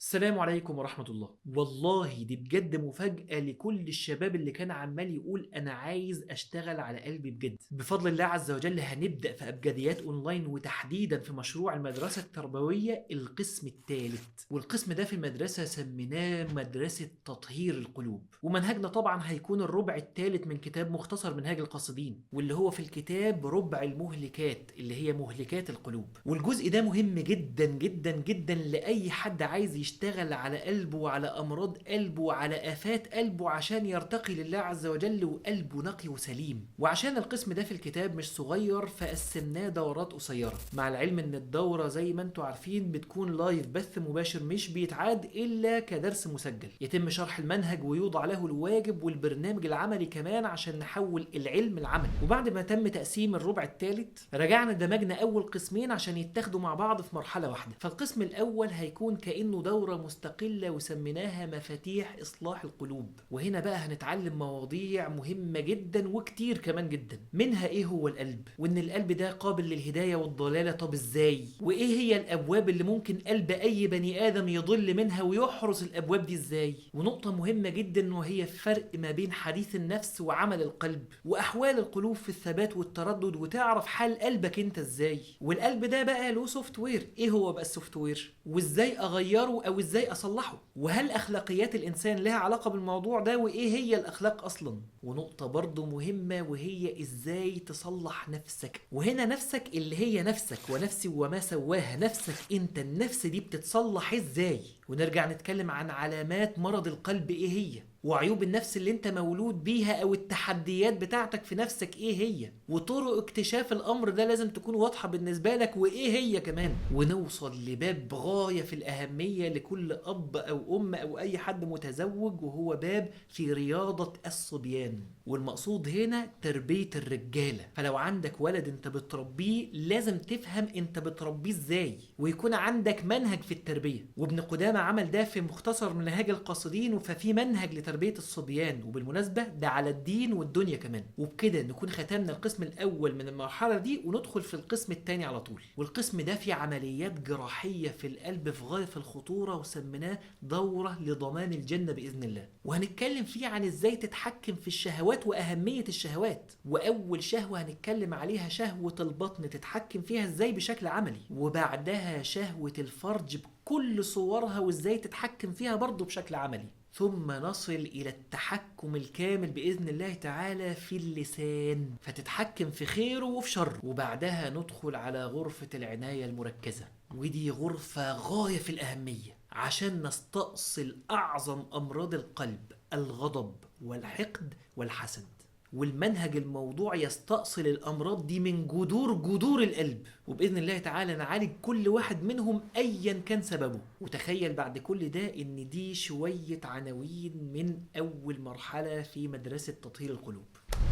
السلام عليكم ورحمة الله. والله دي بجد مفاجأة لكل الشباب اللي كان عمال يقول أنا عايز أشتغل على قلبي بجد. بفضل الله عز وجل هنبدأ في أبجديات أونلاين، وتحديدا في مشروع المدرسة التربوية القسم الثالث، والقسم ده في المدرسة سميناه مدرسة تطهير القلوب. ومنهجنا طبعا هيكون الربع الثالث من كتاب مختصر منهاج القاصدين، واللي هو في الكتاب ربع المهلكات اللي هي مهلكات القلوب. والجزء ده مهم جدا جدا جدا لأي حد عايز يشتغل على قلبه وعلى أمراض قلبه وعلى آفات قلبه عشان يرتقي لله عز وجل وقلبه نقي وسليم. وعشان القسم ده في الكتاب مش صغير فقسمناه دورات قصيرة، مع العلم ان الدورة زي ما انتم عارفين بتكون live، بث مباشر مش بيتعاد إلا كدرس مسجل، يتم شرح المنهج ويوضع له الواجب والبرنامج العملي كمان عشان نحول العلم العملي. وبعد ما تم تقسيم الربع الثالث رجعنا دمجنا أول قسمين عشان يتاخدوا مع بعض في مرحلة واحدة. فالقسم الأول هيكون كأنه دورة مستقلة وسميناها مفاتيح إصلاح القلوب، وهنا بقى هنتعلم مواضيع مهمة جدا وكتير كمان جدا، منها إيه هو القلب، وإن القلب ده قابل للهداية والضلالة، طب إزاي، وإيه هي الأبواب اللي ممكن قلب أي بني آدم يضل منها ويحرس الأبواب دي إزاي. ونقطة مهمة جدا وهي الفرق ما بين حديث النفس وعمل القلب، وأحوال القلوب في الثبات والتردد، وتعرف حال قلبك أنت إزاي. والقلب ده بقى له software، إيه هو بقى ال software، وإزاي أغيره أو إزاي أصلحه، وهل أخلاقيات الإنسان لها علاقة بالموضوع ده، وإيه هي الأخلاق أصلا. ونقطة برضو مهمة وهي إزاي تصلح نفسك، وهنا نفسك اللي هي نفسك ونفسي وما سواها، نفسك أنت، النفس دي بتتصلح إزاي. ونرجع نتكلم عن علامات مرض القلب إيه هي، وعيوب النفس اللي انت مولود بيها او التحديات بتاعتك في نفسك ايه هي، وطرق اكتشاف الامر ده لازم تكون واضحة بالنسبة لك وايه هي كمان. ونوصل لباب غاية في الاهمية لكل اب او ام او اي حد متزوج، وهو باب في رياضة الصبيان، والمقصود هنا تربية الرجالة. فلو عندك ولد انت بتربيه لازم تفهم انت بتربيه ازاي، ويكون عندك منهج في التربية. وابن قدامة عمل ده في مختصر منهاج القاصدين، ففي منهج لتربية الصبيان، وبالمناسبة ده على الدين والدنيا كمان. وبكده نكون ختمنا القسم الأول من المرحلة دي، وندخل في القسم الثاني على طول. والقسم ده فيه عمليات جراحية في القلب في غاية الخطورة، وسميناه دورة لضمان الجنة بإذن الله. وهنتكلم فيه عن ازاي تتحكم في الشهوات وأهمية الشهوات. وأول شهوة هنتكلم عليها شهوة البطن، تتحكم فيها ازاي بشكل عملي، وبعدها شهوة الفرج بكل صورها وازاي تتحكم فيها برضو بشكل عملي. ثم نصل إلى التحكم الكامل بإذن الله تعالى في اللسان، فتتحكم في خيره وفي شره. وبعدها ندخل على غرفة العناية المركزة، ودي غرفة غاية في الأهمية عشان نستأصل أعظم أمراض القلب، الغضب والحقد والحسد. والمنهج الموضوع يستأصل الأمراض دي من جذور القلب، وبإذن الله تعالى نعالج كل واحد منهم أيا كان سببه. وتخيل بعد كل ده إن دي شوية عناوين من أول مرحلة في مدرسة تطهير القلوب.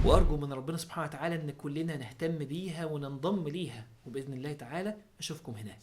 وأرجو من ربنا سبحانه وتعالى إن كلنا نهتم بيها وننضم ليها، وبإذن الله تعالى أشوفكم هناك.